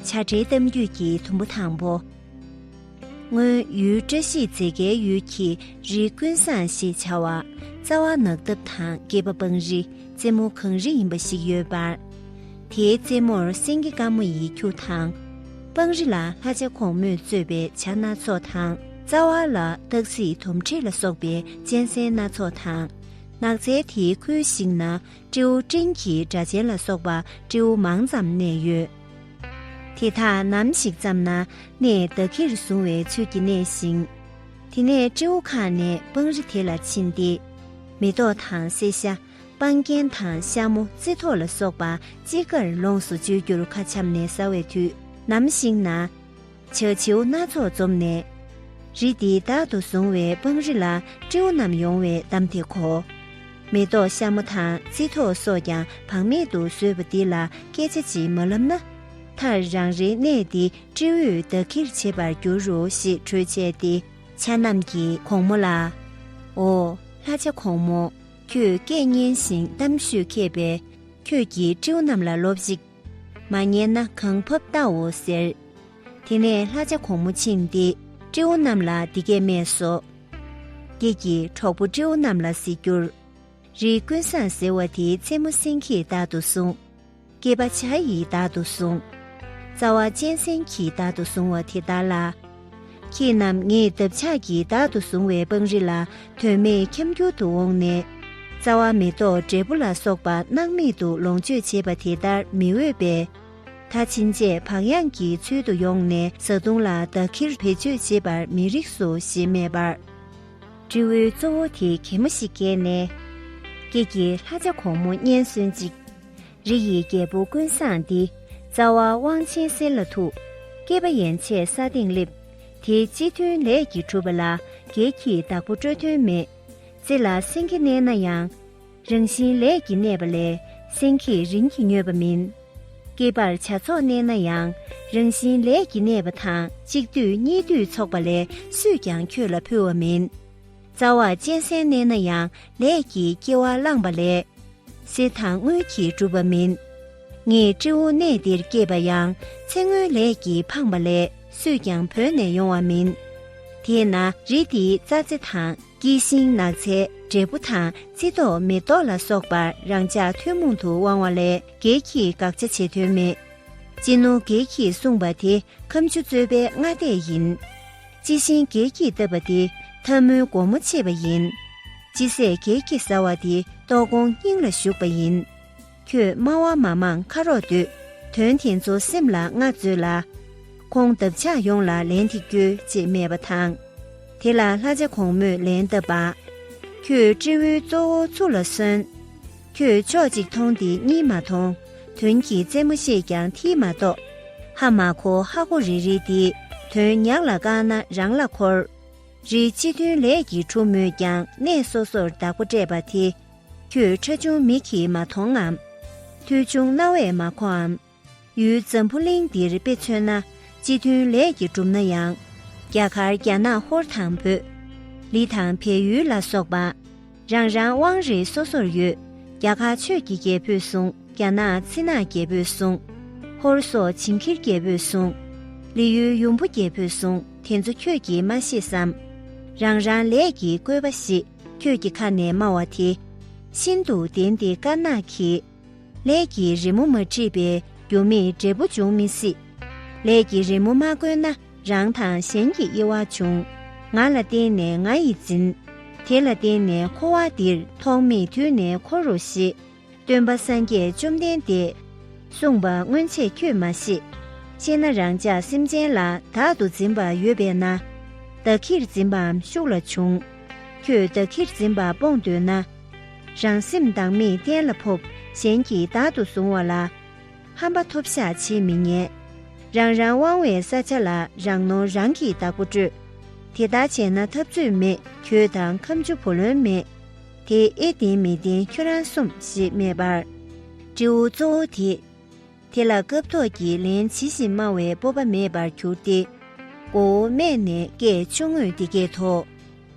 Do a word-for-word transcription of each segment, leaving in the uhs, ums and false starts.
བྱ་བྲལ་གཏམ་རྒྱུད་ཀྱི་དུམ་བུ་དང་པོ། སྔོན་ཡུལ་བཀྲ་ཤིས་རྫི་དཀར་ཡུལ་གྱི་རི་ཀུན་བཟང་ཞེས་བྱ་བ། རྩ་བ་ནགས་འདབས་དང་སྐེད་པ་སྤང་རི། རྩེ་མོ་གངས་རི་ཡིན་པ་ཞིག་ཡོད་པར། དེའི་རྩེ་མོར་སེང་གེ་དཀར་མོ་ཡི་ཁྱུ་དང་། སྤང་རི་ལ་ལྷ་བྱ་གོང་མོས་གཙོས་པའི་བྱ་སྣ་ཚོགས་དང་། རྩ་བ་ལ་སྟག་གཟིག་དོམ་དྲེད་ལ་སོགས་པའི་གཅན་གཟན་སྣ་ཚོགས་དང་། ནགས་ཚལ་དེའི་ཁུལ་ཞིག་ན་སྤྲེའུ་སྤྲིན་གྱི་སྒྲ་གཅན་ལ་སོགས་པ་སྤྲེའུ་མང་ཙམ་གནས་ཡོད། དེ་དག་ནམ་ཞིག་ཙམ་ན་གནས་བདག་གིར་བཟུང་བའི་ཚུལ་གྱིས་གནས་ཤིང་། དེ་ནས་སྤྲེའུ་ཁ་ནས་སྤང་རི་དེ་ལ་ཕྱིན་ཏེ། མེ་ཏོག་དང་སེར་ཤ། སྤང་རྒྱན་དང་ཤ་མོ་རྩི་ཐོག་ལ་སོགས་པ་ཅི་དགར་ལོངས་སུ་སྤྱོད་རྒྱུར་ཁ་འཆམ་ནས་ཟ་བའི་དུས་ནམ་ཞིག་ན། བྱ་བྱིའུ་སྣ་ཚོགས་འཛོམས་ནས། རི་འདིའི་བདག་ཏུ་བཟུང་བའི་སྤང་རི་ལ་སྤྲེའུ་རྣམས་ཡོང་བའི་གཏམ་དེ་གོ། མེ་ཏོག་ཤ་མོ་དང་རྩི་ཐོག་སོགས་ཀྱང་བག་མེད་དུ་བཟོས་པ་འདི་ལ་སྐད་ཆ་ཅིག་མ་ལབ་ན། མཐར་རང་རེའི་གནས་འདི་སྤྲེའུས་བདག་གིར་བྱེད་པར་འགྱུར་རོ་ཞེས་གྲོས་བྱས་ཏེ། བྱ་རྣམས་ཀྱིས་གོང་མོ་ལ། འོ། ལྷ་བྱ་གོང་མོ། ཁྱོད་སྐད་སྙན་ཞིང་གཏམ་ཤོད་མཁས་པས། ཁྱོད་ཀྱིས་སྤྲེའུ་རྣམས་ལ་སློབས་ཤིག། མ་ཉན་ན་གང་ཕབ་བལྟའོ་ཟེར། དེ་ནས་ལྷ་བྱ་གོང་མོ་ཕྱིན་ཏེ་སྤྲེའུ་རྣམས་ལ་འདི་སྐད་སྨྲས་སོ། ཁྱེད་ཀྱིས་གྲོགས་པོ་སྤྲེའུ་རྣམས་ལ་གཟིགས་རྒྱུར། རི་ཀུན་བཟང་ཟེར་བ་དེའི་རྩེ་མོ་སེང་གེས་བདག་ཏུ་བཟུང་། སྐེད་པ་བྱ་ཡིས་བདག་ཏུ་བཟུང་། རྩ་བ་གཅན་གཟན་གྱིས་བདག་ཏུ་བཟུང་བ་དེ་ལྟར་ལ། ཁྱེད་རྣམས་ངས་འདབ་ཆགས་ཀྱིས་བདག་ཏུ་བཟུང་བའི་སྤང་རི་ལ་དོན་མེད་འཁྱམ་འཁྱུར་དུ་འོངས་ནས། རྩ་བ་མེ་ཏོག་འབྲས་བུ་ལ་སོགས་པ་སྣང་མེད་དུ་ལོངས་སྤྱོད་བྱེད་པ་དེ་ལྟར་མི་འོས་པས། ད་ཕྱིན་ཆད་བག་ཡངས་ཀྱི་ཚུལ་དུ་ཡོང་ནས་བཟའ་བཏུང་ལ་བདག་གིར་བེད་སྤྱོད་བྱེད་པར་མི་རིགས་སོ་ཞེས་སྨྲས་པར། སྤྲེའུའི་གཙོ་བོ་དེས་གད་མོ་ཞིག་བགད་ནས། ཀྱེ་ཀྱེ་ལྷ་བྱ་གོང་མོ་སྙན་གསོན་ཅིག། རི་ཡི་རྒྱལ་པོ་ཀུན་བཟང་འདི། རྩ་བ་དབང་ཆེན་གསེར་ལ་ཐུག། སྐེད་པ་ཡན་ཆད་ས་སྟེང་སླེབས། དེ་སྤྱི་མཐུན་ལས་ཀྱིས་གྲུབ་པ་ལ་བགེགས་ཀྱི་བདག་པོ་སྤྲོད་དོན་མེད། རྩེ་ལ་སེང་གེ་གནས་ན་ཡང་། རང་བཞིན་ལས་ཀྱིས་གནས་པ་ལས་སེང་གེས་རིན་གྱིས་ཉོས་པ་མིན། སྐེད་པར་བྱ་ཚོགས་གནས་ན་ཡང་། རང་བཞིན་ལས་ཀྱིས་གནས་པ་དང་གཅིག་བསྡུས་གཉིས་བསྡུས་ཚོགས་པ་ལས་སུས་ཀྱང་ཁྱོད་ལ་ཕུལ་བ་མིན། རྩ་བར་གཅན་གཟན་གནས་ན་ཡང་ལས་ཀྱིས་སྐྱེ་བ་བླངས་པ་ལས། གསེར་དང་དངུལ་གྱིས་གྲུབ་པ་མིན། ངས་སྤྲེའུ་གནས་འདིར་སྐྱེས་པ་ཡང་ཚེ་སྔོན་ལས་ཀྱིས་འཕངས་པ་ལས་སུས་ཀྱང་བོས་ནས་ཡོང་བ་མིན། དེས་ན་རི་འདིའི་རྩྭ་རྩེ་དང་སྐྱེས་ཤིང་ནགས་ཚལ་འབྲས་བུ་དང་རྩི་ཏོག་མེ་ཏོག་ལ་སོགས་པར་རང་ཅག་ཐུན་མོང་དུ་དབང་བ་ལས་བགེགས་ཀྱིས་དགག་བྱ་བྱེད་དོན་མེད། སྤྱི་ནོར་བགེགས་ཀྱིས་གསུངས་པ་དེ་ཁ་མཆུ་རྩོད་པའི་སྔ་ལྟས་ཡིན། སྤྱི་ཆིངས་བགེགས་ཀྱིས་བཏབ་པ་དེ་ཐལ་མོའི་སྒོ་མོ་ཕྱེས་པ་ཡིན། སྤྱི་སྲེད་བགེགས་ཀྱིས་ཟ་བ་དེ་ལྟོགས་སྐོམ་སྙིང་ལ་ཞུགས་པ་ཡིན། ཁྱོད་སྨྲ་བ་མ་མང་ཁ་རོག་སྡོད། དོན་དེ་ཚོ་སེམས་ལ་མངའ་མཛོད་ལ། ཁོང་འདབ་ཆགས་ཡོངས་ལ་ལན་དེ་སྐྱོལ་ཅེས་སྨྲས་པ་དང་། དེ་ལ་ལྷ་བྱ་གོང་མོས་ལན་བཏབ་པ། ཁྱོད་སྤྲེའུའི་གཙོ་བོ་ཚུར་ལ་སོན། ཁྱོད་ཕྱོགས་གཅིག་མཐོང་སྟེ་གཉིས་མ་མཐོང་། དོན་གྱི་རྩེ་མོ་ཤེས་ཀྱང་མཐིལ་མ་རྟོགས། ཧ་མ་གོ་ཧ་གོ་རེ་རེ་འདི། དོན་ཉག་ལ་བཀག་ན་རང་ལ་འཁོར། རི་སྤྱི་མཐུན་ལས་ཀྱིས་གྲུབ་མོད་ཀྱང་གནས་སོ་སོར་བདག་པོ་སྤྲད་པ་དེ། ཁྱོད་ཁྲ་ཆུང་མིག་གིས་མ་མཐོང་ངམ། ཐོས་ཆུང་རྣ་བས་མ་གོའམ། ཡུལ་འཛམ་བུ་གླིང་འདིར་དཔེ་མཚོན་ན། སྤྱི་མཐུན་ལས་ཀྱིས་གྲུབ་ན་ཡང་། རྒྱ་གར་རྒྱ་ནག་ཧོར་དང་བོད། ལི་དང་བལ་ཡུལ་ལ་སོགས་པ། རང་རང་དབང་རིས་སོ་སོར་ཡོད། རྒྱ་གར་ཆོས་ཀྱི་རྒྱལ་པོས་བཟུང་། རྒྱ་ནག་ཚི་ནག་རྒྱལ་པོས་བཟུང་། ཧོར་སོག་བྱིན་ཁྱིར་རྒྱལ་པོས་བཟུང་། ལི་ཡུལ་ཡུམ་བུ་རྒྱལ་པོས་བཟུང་། དེ་ཚོ་ཁྱོད་ཀྱིས་མ་ཤེས་སམ། རང་རང་ལས་ཀྱི་བཀོད་པ་ཞིག་ཁྱོད་ཀྱི་ཁ་ནས་སྨྲ་བ་དེ། ཤིན་ཏུ་བདེན་ཏེ་དཀར་ནག་གི། ལས་ཀྱི་རི་མོ་མ་བྲིས་པས་རྒྱུ་མེད་འབྲས་བུ་འབྱུང་མི་སྲིད། ལས་ཀྱི་རི་མོ་མ་བཀོད་ན་རང་དང་གཞན་གྱི་དབྱེ་བ་འབྱུང་། ང་ལ་བརྟེན་ནས་ང་ཡིས་འཛིན། དེ་ལ་བརྟེན་ནས་འཁོར་བ་འདིར་ཐོག་མེད་དུས་ནས་འཁོར་རོ་ཞེས། སྟོན་པ་སངས་རྒྱས་བཅོམ་ལྡན་འདས། གསུངས་པ་སྔོན་ཆད་ཁྱོད་མ་ཤེས། ཤེས་ན་རང་ཅག་སེམས་ཅན་ལ་བདག་ཏུ་འཛིན་པ་ཡོད་པས་ན། བདག་གིར་འཛིན་པའམ་ཤུགས་ལ་འབྱུང་། ཁྱོད་བདག་གིར་འཛིན་པ་སྤོང་འདོད་ན། རང་སེམས་བདག་མེད་གཏན་ལ་ཕབ། གཞན་གྱིས་བདག་ཏུ་བཟུང་བ་ལ། ཧམ་པ་ཐོབ་བཞག་བྱེད་མི་ཉན། རང་རང་དབང་བའི་ས་ཆ་ལ་རང་ནོར་རང་གིས་བདག་པོ་སྤྲོད། དེ་ལྟར་བྱས་ན་འཐབ་རྩོད་མེད། གྱོད་དང་ཁ་མཆུ་བུ་ལོན་མེད། དེ་ཨེ་བདེན་མི་བདེན་ཁྱོད་རང་སོམས་ཞེས་སྨྲས་པར། སྤྲེའུ་གཙོ་བོ་དེས། དེ་ལ་སྐབས་ཐོག་གི་ལན་ཇི་བཞིན་སྨྲ་བའི་སྤོབས་པ་མེད་པར་གྱུར་ཏེ། མགོ་བོ་སྨད་ནས་སྐད་ཆུང་ངུས་འདི་སྐད་དོ།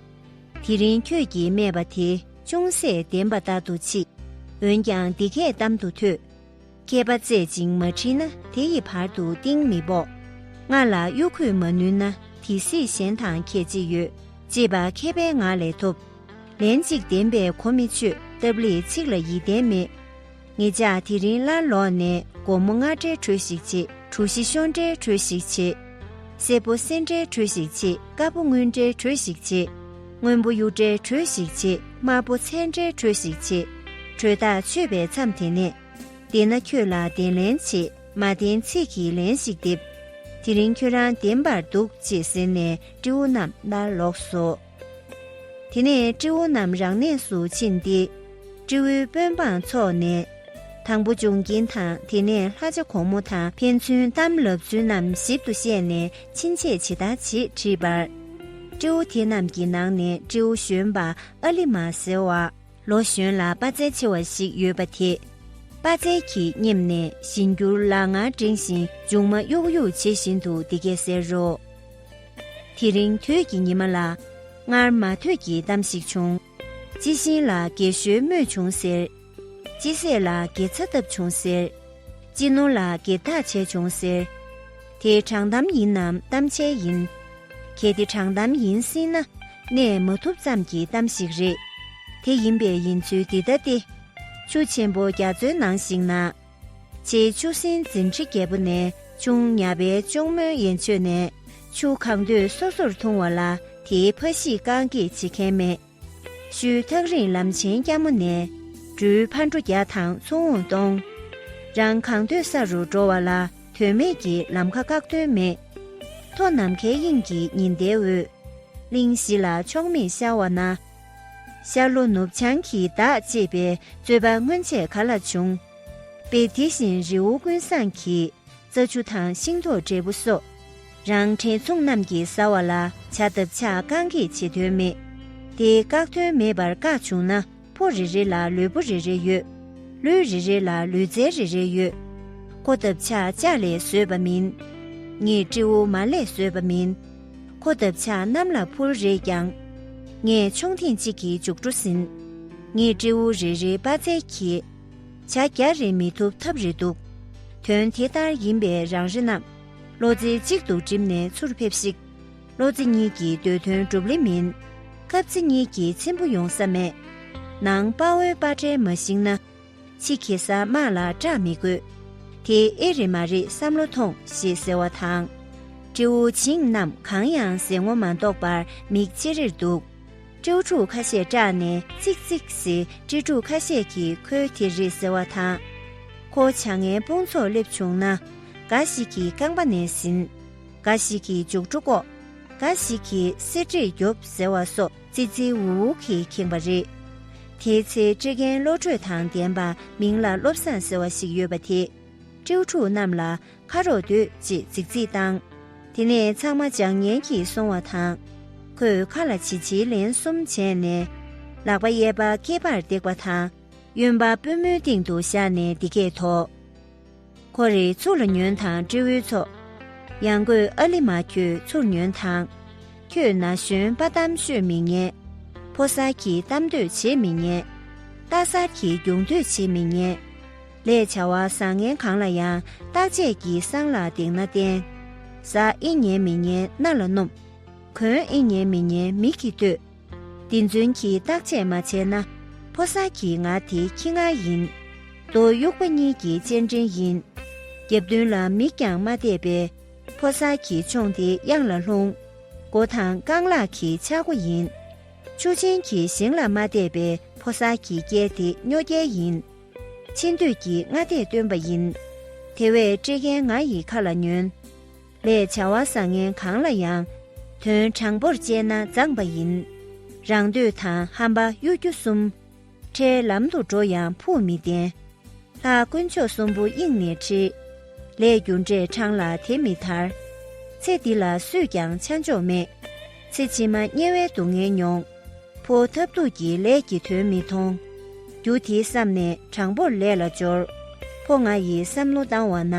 དེ་རིང་ཁྱོད་ཀྱིས་སྨྲས་པ་དེ་ཅུང་ཟད་བདེན་པ་ལྟར་དུ་མཆིས། འོན་ཀྱང་འདི་སྐད་གཏམ་དུ་ཐོས། མཁས་པ་རྩེ་ཅིང་མ་ཁྲིད་ན། དེ་ཡི་བར་དུ་གཏིང་མི་དཔོག་ང་ལ་གཡོ་འགུལ་མ་ནུས་ན། དེ་སྲིད་གཞན་དང་ཁྱད་ཅི་ཡོད། ཅེས་པ་མཁས་པའི་ངག་ལས་ཐོབ། ལན་གཅིག་བདེན་པའི་གོ་མི་ཆོད། སྟབས་ལེགས་ཚིག་ལ་ཡིད་བརྟན་མེད། ངེད་ཅག་དེ་རིང་སླར་ལོག་ནས། སྒོར་མོ་ལྔ་སྤྲད་གྲོས་ཤིག་བྱེད། གྲུ་བཞི་ཤོང་སྤྲད་གྲོས་ཤིག་བྱེད། སེར་པོ་སེར་སྤྲད་གྲོས་ཤིག་བྱེད། དཀར་པོ་དངུལ་སྤྲད་གྲོས་ཤིག་བྱེད། སྔོན་པོ་གཡུ་སྤྲད་གྲོས་ཤིག་བྱེད། དམར་པོ་མཚལ་སྤྲད་གྲོས་ཤིག་བྱེད། གྲོས་ཐག་ཆོད་པའི་མཚམས་དེ་ནས། བདེན་ན་ཁྱོད་ལ་བདེན་ལན་བྱེད། མ་བདེན་ཚིག་གིས་ལན་ཞིག་འདེབས། དེ་རིང་ཁྱོད་རང་བདེན་པར་འདུག་ཅེས་ཟེར་ནས་སྤྲེའུ་རྣམས་སླར་ལོག་སོ། དེ་ནས་སྤྲེའུ་རྣམས་རང་གནས་སུ་ཕྱིན་ཏེ། སྤྲེའུའི་དཔོན་འབངས་ཚོགས་ནས། དང་པོ་འབྱུང་གིན་དང་། དེ་ནས་ལྷ་བྱ་གོང་མོ་དང་། ཕན་ཚུན་གཏམ་ལབ་ཚུལ་རྣམས་ཞིབ་ཏུ་བཤད་ནས་ཕྱིན་ཆད་ཇི་ལྟར་བྱེད་དྲིས་པར། སྤྲེའུ་དེ་རྣམས་ཀྱི་ནང་ནས་སྤྲེའུ་གཞོན་པ་ཨ་ལི་མ་ཟེར་བ། ལོ་གཞོན་ལ་དཔའ་རྩལ་ཆེ་བ་ཞིག་ཡོད་པ་དེས། དཔའ་རྩལ་གྱིས་སྙེམས་ནས་གཞན་འགྱུར་ལག་ངར་འགྲེང་བཞིན་མཇུག་མ་གཡུག་གཡུག་བྱེད་བཞིན་དུ་འདི་སྐད་ཟེར་རོ། དེ་རིང་དུས་ཀྱི་ཉི་མ་ལ། སྔར་མ་ཐོས་ཀྱི་གཏམ་ཞིག་བྱུང་། ཅི་ཤིང་ལ་རྒས་ཤོས་རྨོས་བྱུང་ཟེར། ཅི་ཟས་ལ་དགེ་ཚ་བཏབ་བྱུང་ཟེར། ཅི་ནོར་ལ་སྒེར་བདག་བྱས་བྱུང་ཟེར། དེ་དྲང་གཏམ་ཡིན་ནམ་གཏམ་འཆལ་ཡིན། གལ་ཏེ་དྲང་གཏམ་ཡིན་སྲིད་ན། གནས་མ་ཐུབ་ཙམ་གྱི་གཏམ་ཞིག་རེད། དེ་ཡིན་པའི་ཡིན་ཚུལ་འདི་ལྟ་སྟེ། ཆུ་ཆེན་པོ་རྒྱ་མཚོའི་ནང་ཞིག་ན། ཆེ་ཆུ་སྲིན་འཛིན་ཁྲི་རྒྱལ་པོ་ནས། ཆུང་ཉ་པའི་ལྕོང་མོའི་ཡན་ཆོད་ནས། ཆུ་གང་འདོད་སོ་སོར་འཐུང་བ་ལ། དེའི་ཕ་གཞིས་རྐང་གིས་བྱེད་མཁན་མེད། ཤུལ་ཐག་རིང་ལམ་ཆེན་སྐྱ་མོ་ནས། འབྲུའི་ཕར་འགྲོ་བརྒྱ་དང་ཚུར་འོང་སྟོང་། རང་གང་འདོད་ས་རུ་འགྲོ་བ་ལ། དོན་མེད་ཀྱི་ལམ་ཁ་བཀག་དོན་མེད། མཐོ་ནམ་མཁའི་དབྱིངས་ཀྱི་ཉི་ཟླའི་འོད། གླིང་བཞི་ལ་ཕྱོགས་མེད་ཤར་བ་ན། ཤར་ལྷོ་ནུབ་བྱང་གི་བདག་ཅེས་པའི་རྩོད་པ་སྔོན་ཆད་ག་ལ་བྱུང་། དཔེ་དེ་བཞིན་རི་བོ་ཀུན་བཟང་གི། རྩྭ་ཆུ་དང་ཤིང་ཏོག་འབྲས་བུ་སོགས། རང་བྲེ་ཚོང་རྣམས་ཀྱིས་ཟ་བ་ལ། བྱ་འདབ་ཆགས་རྐང་གིས་བྱེད་དོན་མེད། དེ་བཀག་དོན་མེད་པར་བཀག་བྱུང་ན། ཕོ་རེ་རེ་ལ་ལུས་པོ་རེ་རེ་ཡོད། ལུས་རེ་རེ་ལ་ལུས་རྩལ་རེ་རེ་ཡོད། ཁོ་འདབ་ཆགས་ལྕགས་ལས་བཟོས་པ་མིན། ངས་སྤྲེའུ་མ་ལས་བཟོས་པ་མིན། ཁོ་འདབ་ཆགས་གནམ་ལ་འཕུར་རེད་ཀྱང་། ངས་མཆོང་ཐེངས་གཅིག་གིས་མཇུག་སྒྲོ་ཟིན། ངས་སྤྲེའུ་རེ་རེའི་དཔའ་རྩལ་གྱིས། བྱ་བརྒྱ་རེ་མི་ཐུབ་ཐབས་རེ་འདུག་དོན་དེ་ལྟར་ཡིན་པས་རང་རེ་རྣམས། བློ་རྩེ་གཅིག་ཏུ་བསྒྲིམས་ནས་ཚུར་ཕེབས་ཤིག་བློ་རྩེ་གཉིས་ཀྱིས་འདོད་དོན་འགྲུབ་ལེ་མིན། ཁབ་རྩེ་གཉིས་ཀྱིས་ཚིམ་པོ་ཡོང་ས་མེད། ནང་དཔའ་བོའི་དཔའ་ཁྲལ་མ་ཞིག་ན། ཕྱི་གེ་སར་དམག་ལ་སྐྲག་མི་དགོས། དེ་ཨེ་རེད་མ་རེད་བསམ་བློ་ཐོངས་ཞེས་ཟེར་བ་དང་། སྤྲེའུ་བྱིངས་རྣམས་གང་ཡང་ཟེར་ངོ་མ་འདོགས་པར་མིག་ཅེ་རེར་འདུག་སྤྲེའུ་ཕྲུག་ཁ་ཤས་སྐྲག་ནས་ཙིག་ཙིག་ཟེར། སྤྲེའུ་ཕྲུག་ཁ་ཤས་ཀྱིས་ཁོའི་དེ་རེད་ཟེར་བ་དང་། ཁོ་བྱ་ངན་དཔུང་ཚོགས་སླེབས་བྱུང་ན། འགའ་ཞིག་གིས་རྐང་པ་ནས་ཟིན། འགའ་ཞིག་གིས་མཇུག་སྒྲོ་བཀོག་འགའ་ཞིག་གིས་གསེར་བྲིས་རྒྱོབ་ཟེར་བ་སོགས་ཙི་ཙི་འུ་འུ་གིས་ཁེངས་པ་རེད། དེའི་ཚེ་སྤྲེལ་རྒན་བློ་གྲོས་དང་ལྡན་པ་མིང་ལ་བློ་བཟང་ཟེར་བ་ཞིག་ཡོད་པ་དེས། སྤྲེའུ་ཕྲུག་རྣམས་ལ་ཁ་རོག་སྡོད་ཅེས་རྫིག་རྫིག་བཏང་། དེ་ནས་ཚང་མ་བྱ་ངན་གྱིས་སོང་བ་དང་། ཁོས་ཁ་ལ་བྱི་བྱིའི་ལན་གསུམ་བྱས་ནས། ལག་པ་གཡས་པ་སྐེད་པར་བཏེགས་པ་དང་། གཡོན་པ་པུས་མོའི་སྟེང་དུ་བཞག་ནས་འདི་སྐད་དོ། ཁོ་རེ་ཚུར་ལ་ཉོན་དང་སྤྲེའུའི་ཚོགས། ཡང་སྒོས་ཨ་ལི་མ་ཁྱོད་ཚུར་ཉོན་དང་། ཁྱོད་ན་གཞོན་དཔའ་གཏམ་ཤོད་མི་ཉན། ཕོ་གསར་གྱིས་གཏམ་འདོད་བྱེད་མི་ཉན། རྟ་གསར་གྱིས་རྒྱུག་འདོད་བྱེད་མི་ཉན། ལས་བྱ་བ་བཟང་ངན་གང་ལ་ཡང་བརྟག་དཔྱད་ཀྱིས་སྲང་ལ་བརྡེགས་ན་བརྟེན། ཟ་ཨེ་ཉན་མི་ཉན་སྣ་ལ་སྣོམ། གོན་ཨེ་ཉན་མི་ཉན་མིག་གིས་ལྟོས། འདི་ཚུན་གྱིས་བརྟག་དཔྱད་མ་བྱས་ན། ཕོ་གསར་གྱི་ང་དེ་ཁྱི་ང་ཡིན། རྡོ་དབྱུག་པ་གཉིས་ཀྱི་སྤྱན་འདྲེན་ཡིན། རྒྱབ་མདུན་ལ་མིག་ཀྱང་མ་བལྟས་པས། ཕོ་གསར་གྱི་མཆོང་དེ་གཡང་ལ་ལྷུང་། མགོ་དང་རྐང་ལག་གི་ཆག་སྒོ་ཡིན། ཆུ་ཆེན་གྱི་ཞེང་ལ་མ་བལྟས་པས། ཕོ་གསར་གྱི་རྐྱལ་དེ་སྨྱོ་རྐྱལ་ཡིན། ཆེ་འདོད་ཀྱི་སྔ་ལྟས་སྟོན་པ་ཡིན། དེ་བས་སྤྲེལ་རྒན་ང་ཡི་ཁ་ལ་ཉོན། ལས་བྱ་བ་བཟང་ངན་གང་ལ་ཡང་། དོན་དྲང་པོར་དཔྱད་ན་མཛངས་པ་ཡིན། རང་འདོད་དང་ཧམ་པ་གཡོ་སྒྱུ་གསུམ། འཕྲལ་ལམ་དུ་འགྲོ་ཡང་ཕུགས་མི་བརྟན། ལྷ་དཀོན་མཆོག་གསུམ་པོ་དབྱིངས་ནས་ཁྲིད། ལས་རྒྱུ་འབྲས་འཕྲང་ལ་དེ་མི་ཐར། ཚེ་འདི་ལ་སུས་ཀྱང་ཆ་འཇོག་མེད། ཚེ་ཕྱི་མ་དམྱལ་བའི་སྡུག་བསྔལ་མྱོང་། ཕོ་ཐབས་སྡུག་གི་ལས་ཀྱི་དོན་མི་མཐོང་། རྒྱུ་དེ་བསམ་ནས་དྲང་པོར་ལས་ལ་སྦྱོར། ཕོ་ང་ཡིས་བསམ་བློ་བཏང་བ་ན།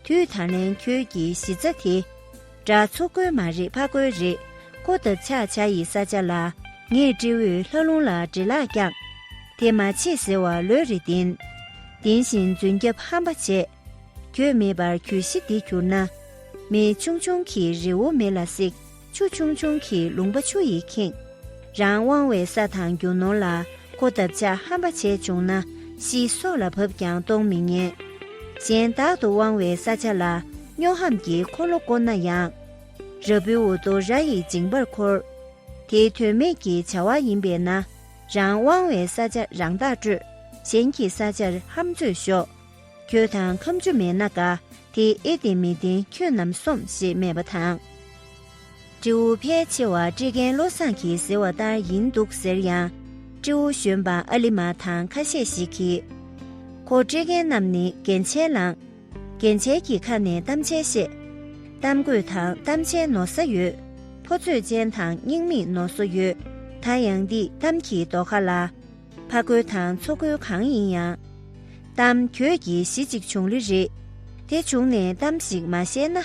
དུས་ད་ལན་ཁྱོད་ཀྱི་གཞི་རྩ་དེ། དགྲ་ཚོ་རྒོལ་མ་རེད་ཕ་རྒོལ་རེད། ཁོ་འདབ་ཆགས་བྱ་ཡི་ས་ཆ་ལ། ངས་སྤྲེའུས་ལྷ་ལུང་ལ་འདྲེ་ལག་བརྐྱངས། དེ་མ་བྱེད་ཟེར་བ་ལོས་རེད་བདེན། ལྡིང་ཞིང་རྫུན་རྒྱབ་ཧམ་པ་བྱས། གྱོད་མེད་པར་གྱོད་གཞི་འདི་གྱུར་ན། མེ་ཆུང་ཆུང་གིས་རི་བོ་མེ་ལ་བསྲེགས། ཆུ་ཆུང་ཆུང་གིས་ལུང་པ་ཆུ་ཡིས་ཁེངས། རང་དབང་བའི་ས་དང་རྒྱུ་ནོར་ལ་ཁོ་འདབ་ཆགས་ཧམ་པ་བྱས་བྱུང་ན། ཤི་སྲོག་ལ་བབ་ཀྱང་གཏོང་མི་ཉན། གཞན་བདག་ཏུ་དབང་བའི་ས་ཆ་ལ་སྨྱོ་ཧམ་གྱིས་འཁོར་ལོ་བསྐོར་ན་ཡང་། ར་བུའི་འུར་རྡོ་ར་ཡི་མཇིང་པར་འཁོར། དེ་དོན་མེད་ཀྱི་བྱ་བ་ཡིན་པས་ན། རང་དབང་བའི་ས་ཆ་རང་བདག་སྤྲོད། གཞན་གྱི་ས་ཆར་ཧམ་རྩོད་ཤོག། གྱོད་དང་ཁ་མཆུ་མེད་ན་དགའ། དེ་ཨེ་བདེན་མི་བདེན་ཁྱོད་རྣམས་སོམས་ཞེས་སྨྲས་པ་དང་། སྤྲེའུ་ཕལ་ཆེ་བ་བཀྲེས་མཁན་བློ་བཟང་གིས་ཟེར་བ་ལྟར་ཡིན་འདུག་ཟེར་ཡང་། སྤྲེའུ་གཞོན་པ་ཨ་ལི་མ་དང་ཁ་ཤས་ཤིག་གིས། ཁོ་བཀྲེས་མཁན་རྣམས་ནི་རྒྱན་ཆས་བླངས། རྒྱན་ཆས་ཀྱི་ཁ་ནས་གཏམ་འཆལ་བཤད། གཏམ་དགོད་དང་གཏམ་འཆལ་ནོར་ས་ཡོད། ཕོ་ཚོད་ཅན་དང་སྙིང་མིག་ནོར་སོ་ཡོད། ད་ཡང་འདི་གཏམ་གྱི་རྡོ་ཁ་ལ། ཕ་རྒོལ་དང་ཚུར་རྒོལ་གང་ཡིན་ཡང་། གཏམ་གྱོད་ཀྱི་གཞི་གཅིག་བྱུང་ལེ་རེད། དེ་བྱུང་ནས་གཏམ་ཞིག་མ་བཤད་ན།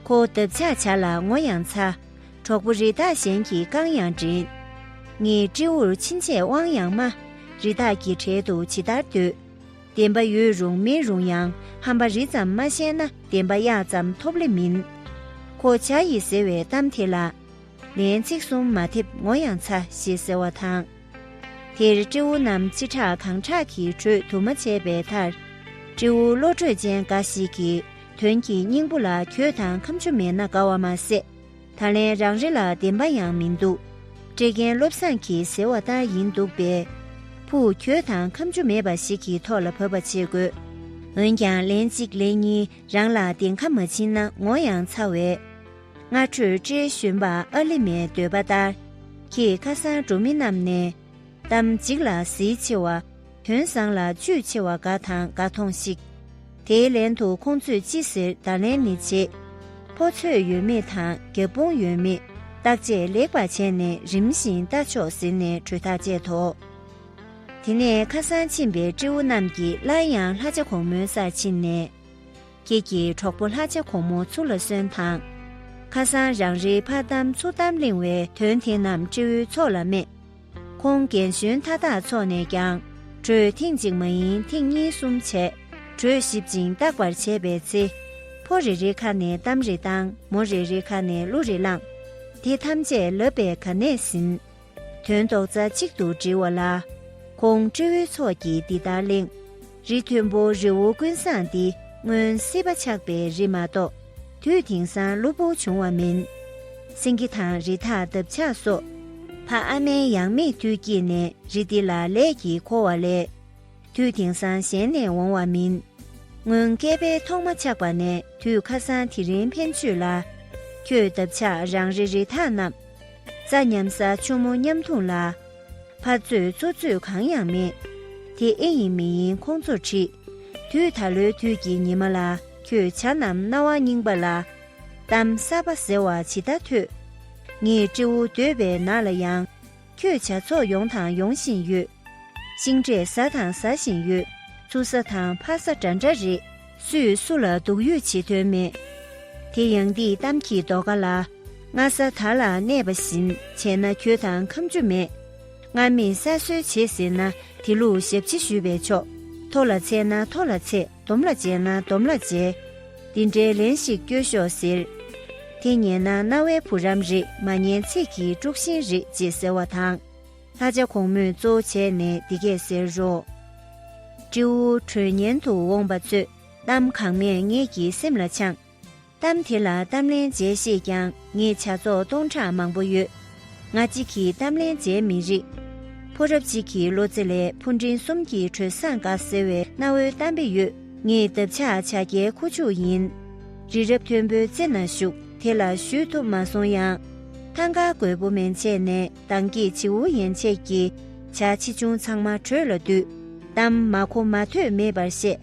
ཁོ་འདབ་ཆགས་བྱ་ལ་ངོ་ཡང་ཚ། གྲོགས་པོ་རི་དྭགས་གཞན་གྱིས་རྐང་ཡང་འདྲེན། ངས་སྤྲེའུར་ཕྱིན་ཆད་དབང་ཡང་སྨྲ། རི་དྭགས་ཀྱི་གྲལ་དུ་ཇི་ལྟར་སྡོད། བདེན་པ་ཡོད་རུང་མེད་རུང་ཡང་ཧམ་པ་རི་ཙམ་མ་བཤད་ན་བདེན་པ་གཡག་ཙམ་ཐོབ་ལེ་མིན། ཁོ་བྱ་ཡིས་ཟེར་བའི་གཏམ་དེ་ལ། ལན་ཚིག་གསུམ་མ་ཐེབས་ངོ་ཡང་ཚ་ཞེས་ཟེར་བ་དང་། དེར་སྤྲེའུ་རྣམས་ཅི་དྲག་གང་དྲག་གིས་གྲོས་དུ་མ་བྱས་པའི་མཐར། སྤྲེའུ་བློ་གྲོས་ཅན་འགའ་ཞིག་གིས་དོན་གྱི་སྙིང་པོ་ལ་གྱོད་དང་ཁ་མཆུ་མེད་ན་དགའ་བ་མ་ཟད། ད་ལན་རང་རེ་ལ་བདེན་པ་ཡང་མི་འདུག། བཀྲེས་མཁན་བློ་བཟང་གིས་ཟེར་བ་ལྟར་ཡིན་འདུག་པས། ཕུགས་གྱོད་དང་ཁ་མཆུ་མེད་པ་ཞིག་གི་ཐོག་ལ་བབས་པ་བྱེད་དགོས། འོན་ཀྱང་ལན་གཅིག་ལན་གཉིས་རང་ལ་བདེན་ཁ་མ་བྱིན་ན་ངོ་ཡང་ཚ་བས། སྔ་དྲོས་སྤྲེའུ་གཞོན་པ་ཨ་ལི་མའི་འདོད་པ་ལྟར། ཁྱེད་ཁ་སང་འབྲུག་མི་རྣམས་ནས། གཏམ་འཇིག་ལ་ཟིལ་ཆེ་བ། དོན་བཟང་ལ་བཅུད་ཆེ་བ་དགའ་དང་དགའ་མཐོང་ཞིག། དེའི་ལན་དུ་ཁོང་ཚོས་ཅི་ཟེར་བརྡ་ལན་ནི་བྱེད། ཕོ་ཚོད་ཡོད་མེད་དང་རྒྱབ་དཔུང་ཡོད་མེད་བརྟག་དཔྱད་ལེགས་པར་བྱས་ནས་རིམ་བཞིན་ལྟ་ཆོག་ཟེར་ནས་གྲོས་ཐག་བཅད་དོ། དེ་ནས་ཁ་སང་ཕྱིན་པའི་སྤྲེའུ་རྣམས་ཀྱིས་སླར་ཡང་ལྷ་བྱ་གོང་མོའི་སར་ཕྱིན་ནས། ཁྱེད་ཀྱིས་གྲོགས་པོ་ལྷ་བྱ་གོང་མོ་ཚུར་ལ་སོན་དང་། ཁ་སང་རང་རེའི་ཕར་གཏམ་ཚུར་གཏམ་གླེང་བའི་དོན་དེ་རྣམས་སྤྲེའུའི་ཚོགས་ལ་སྨྲས། ཁོང་རྒན་གཞོན་མཐའ་དག་ཚོགས་ནས་ཀྱང་གྲོས་ཐེངས་གཅིག་མ་ཡིན་ཐེངས་གཉིས་གསུམ་བྱས། གྲོས་ཞིབ་ཅིང་བརྟག་པར་བྱས་པའི་ཚེ། ཕོ་རེ་རེའི་ཁ་ནས་གཏམ་རེ་བཏང་། མོ་རེ་རེའི་ཁ་ནས་གླུ་རེ་བླངས། དེ་ཐམས་ཅད་ལབ་པས་ག་ནས་ཟིན། དོན་རྡོག་རྩ་གཅིག་ཏུ་དྲིལ་བ་ལ། ཁོང་སྤྲེའུའི་ཚོགས་ཀྱིས་འདི་ལྟར་གླེང་། རི་མཐོན་པོ་རི་བོ་ཀུན་བཟང་འདི་སྔོན་སྲིད་པ་ཆགས་པའི་རི་མ་གཏོགས། དུས་དེང་སང་གློ་བུར་བྱུང་བ་མིན། སེང་གེ་དང་རི་དྭགས་འདབ་ཆགས་སོགས། ཕ་ཨ་མའི་ཡང་མེས་དུས་སྐྱེས་ནས་རི་འདི་ལ་ལས་ཀྱིས་འཁོར་བ་ལས། དུས་དེང་སང་གཞན་ནས་འོང་བ་མིན། སྔོན་བསྐལ་པའི་ཐོག་མ་ཆགས་པ་ནས་དུས་ཁ་སང་དེ་རིང་ཕན་ཆོད་ལ། ཁྱོད་འདབ་ཆགས་རང་རེ་རི་དྭགས་རྣམས། རྩྭ་ཉམས་ས་ཆུ་མོ་མཉམ་འཐུང་ལ། ཕར་རྩོད་ཚུར་རྩོད་གང་ཡང་མེད། དེ་ཨེ་ཡིན་མི་ཡིན་ཁོང་ཚོར་དྲིས། དུས་ད་ལོའི་དུས་ཀྱི་ཉི་མ་ལ་ཁྱོད་བྱ་རྣམས་རྣ་བ་རྙིང་པ་ལ། གཏམ་གསར་པ་ཟེར་བ་ཇི་ལྟར་ཐོས། ངས་སྤྲེའུ་འདོད་པའི་ནགས་ལ་ཡང་། ཁྱོད་བྱ་ཚོགས་ཡོང་དང་ཡོང་བཞིན་ཡོད། ཤིང་འབྲས་ཟ་དང་ཟ་བཞིན་ཡོད། ཚུར་ས་དང་ཕར་ས་འདྲ་འདྲ་རེད། སུས་སུ་ལ་སྡུག་ཡུས་བྱེད་དོན་མེད། དེ་ཡང་འདིས་གཏམ་གྱི་རྡོ་ཁ་ལ། སྔ་ས་དར་ལ་གནས་པ་བཞིན་བྱས་ན་གྱོད་དང་ཁ་མཆུ་མེད། སྔ་མེས་ས་སྲོལ་བྱེད་ཟེར་ན་དེ་ལུགས་ཞབས་ཕྱི་ཞུས་པས་ཆོག། མཐོ་ལ་ཚད་ན་མཐོ་ལ་ཚད། སྡོམ་ལ་བྱས་ན་སྡོམ་ལ་བྱས། འདི་འདྲའི་ལན་ཞིག་སྐྱོན་ཤོག་ཟེར། དེ་ཉན་ན་རྣ་བའི་བུ་རམ་རེད། མ་ཉན་ཚིག་གི་དཀྲུག་ཤིང་རེད་ཅེས་ཟེར་བ་དང་། ལྷ་བྱ་གོང་མོས་གཙོ་བོ་བྱས་ནས་འདི་སྐད་ཟེར་རོ། སྤྲེའུ་གྲོས་ཉན་དུ་འོངས་པ་ཚོས་གཏམ་གང་སྨྲས་ངེད་ཀྱི་སེམས་ལ་འཆང་། གཏམ་དེ་ལ་གཏམ་ལན་འཇལ་ཤེས་ཀྱང་ངེད་བྱ་ཚོགས་སྟོང་ཕྲག་མང་པོ་ཡོད། ང་གཅིག་གིས་གཏམ་ལན་འཇལ་མི་རིགས། ཕོ་རབ་གཅིག་གི་བློ་རྩེ་ལས་ཕོ་འབྲིང་གསུམ་གྱི་གྲོས་བཟང་དགའ་ཟེར་བའི་གནའ་བོའི་གཏམ་དཔེ་ཡོད། ངེད་འདབ་ཆགས་བྱ་རྒྱལ་ཁུ་བྱུག་ཡིན། རི་རབ་མཐོན་པོའི་རྩེ་ན་བཞུགས། དེ་ལ་བཞུད་ཐུབ་མ་སོང་ཡང་། ཐང་དཀར་རྒོད་པོ་མན་ཆད་ནས་དང་གི་བྱེའུ་ཡན་ཆད་ཀྱི་བྱ་ཆེ་ཆུང་ཚང་མ་གྲོས་ལ་འདུས། གཏམ་མ་གོ་མ་ཐོས་མེད་པར་བཤད།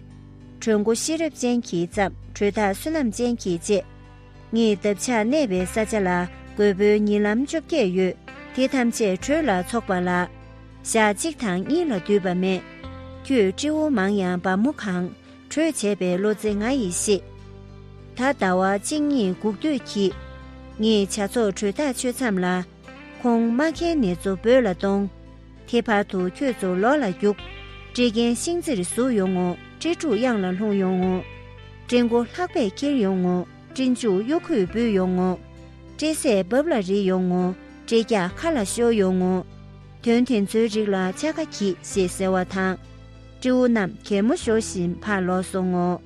གྲོས་མགོ་ཤེས་རབ་ཅན་གྱིས་བརྩམས། གྲོས་ཐག་བསོད་ནམས་ཅན་གྱིས་བཅད། ངེད་འདབ་ཆགས་གནས་པའི་ས་ཆ་ལ་རྒོད་པོའི་ཉིན་ལམ་བཅོ་བརྒྱད་ཡོད། དེ་ཐམས་ཅད་གྲོས་ལ་ཚོགས་པ་ལ། ཞག་གཅིག་དང་གཉིས་ལ་འདུས་པ་མེད། ཁྱོད་སྤྲེའུ་མང་ཡང་བ་མོ་གང་། གྲོས་བྱས་པའི་བློ་རྩེ་ང་ཡིས་ཤེས། ད་ཟླ་བ་གཅིག་གཉིས་སྒུག་སྡོད་གྱིས། ངེད་བྱ་ཚོགས་གྲོས་ཐག་ཆོད་མཚམས་ལ། ཁོང་མ་མཁན་ནེ་ཙོ་བོད་ལ་གཏོང་། དེ་བར་དུ་ཁྱོད་ཚོ་ལོག་ལ་རྒྱུགས། བཀྲེས་མཁན་ཤིང་རྩེར་ཟུག་ཡོང་ངོ་ སྤྲེལ་ཕྲུག་གཡང་ལ་ལྷུང་ཡོང་ངོ་། སྤྲེལ་མགོ་ལྷགས་པས་འཁྱེར་ཡོང་ངོ་། སྤྲེལ་མཇུག་གཡོ་ཁུས་འབུད་ཡོང་ངོ་། སྤྲེལ་ཟས་འབབ་ལ་རིལ་ཡོང་ངོ་། སྤྲེལ་སྐྱག་ཁ་ལ་ཤོར་ཡོང་ངོ་། དོན་དེ་ཚོའི་རིགས་ལ་ཕྱ་ཁ་གྱིས་ཞེས་ཟེར་བ་དང་། སྤྲེའུ་རྣམས་གད་མོ་ཤོར་བཞིན་ཕར་ལོག་སོང་ངོ་།